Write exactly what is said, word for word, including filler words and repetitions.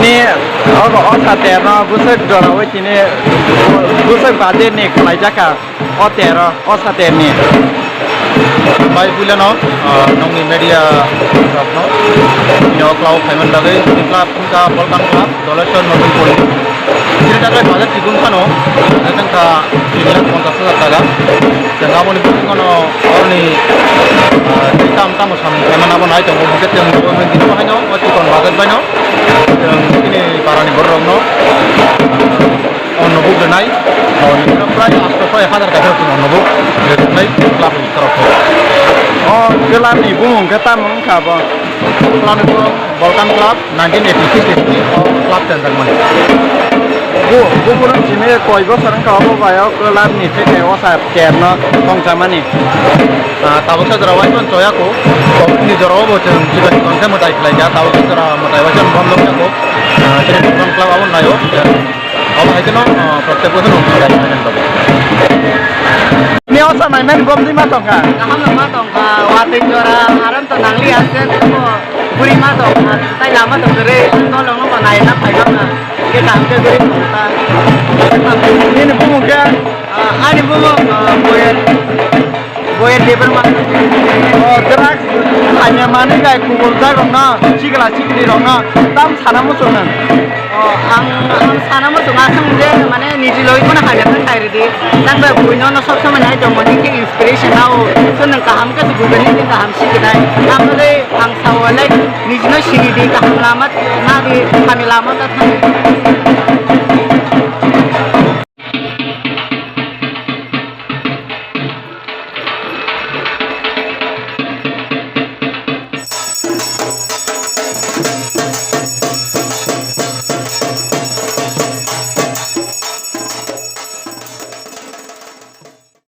Obo o saterno bwswk jora oi tini bwswk budget ni khlai jaka o tero o saterni. Bai puilano, ah, nongni media rokno bini o club phaiman bagwi bini club wngkha Volcan Club, Doleshwar Notun Poli. Chini takhai budget chikung phano, hwnkha tin lakh ponchash hajar taka. Chwng aboni bisingono oroni, ah, tei tamo tamo samung khaimani abo nai tongo, hwnkhe chwng bo hwnwi dino haino o chikon budget baino chwng chini parani bororokno, ah, Onno buk rwnai, o nini prai asto soi hajar kaisa chwng onno buk rwnai club ni torof khe. O club ni bumung khe tamo wngkha bo? Club ni bumung Volcan Club, nineteen eighty six ni o club chenjakmani. Bu, buphuru simi koi bosor wngkha obo bai o club ni theke o sa chair no tongchamani. Ah, tabuk sa jora waisano choyako, kok ni jora o bo chwng chikon khe mwtai khlai kha, tabuk sa jora mwtai waisano bondo wngkha kok. Ah, chini Volcan Club abo naio. Obo hai kheno, ah, protek bosor no khlai kha. Ni osa nai nai gom di ma tongkha. Kaham no ma tongkha, watwi jora, aram to nangli ase, tamo buri ma tongkha, tai lama to kwrwi, tolong no nai na phai kha na, ke kaham ke guri tongkha. Nini bumung khe? Ah, ani bumung, ah, Boyer. Boyer Debbarma. O, drugs hamya manwi bai kubul jak rokno, sikla sikli rokno tam sana muchung nang? O, ang, ang sana muchung aswk je, mane, niji loi kheno hamya khe khai rwdi. Nang bai buino no sob somoi nai tongmani khe inspiration nao. So nwng kaham khe se buino nini kaham siknai. Ang le ang sao, like, nijino sinidi, kaham lama nadi, hamya lama ta thani.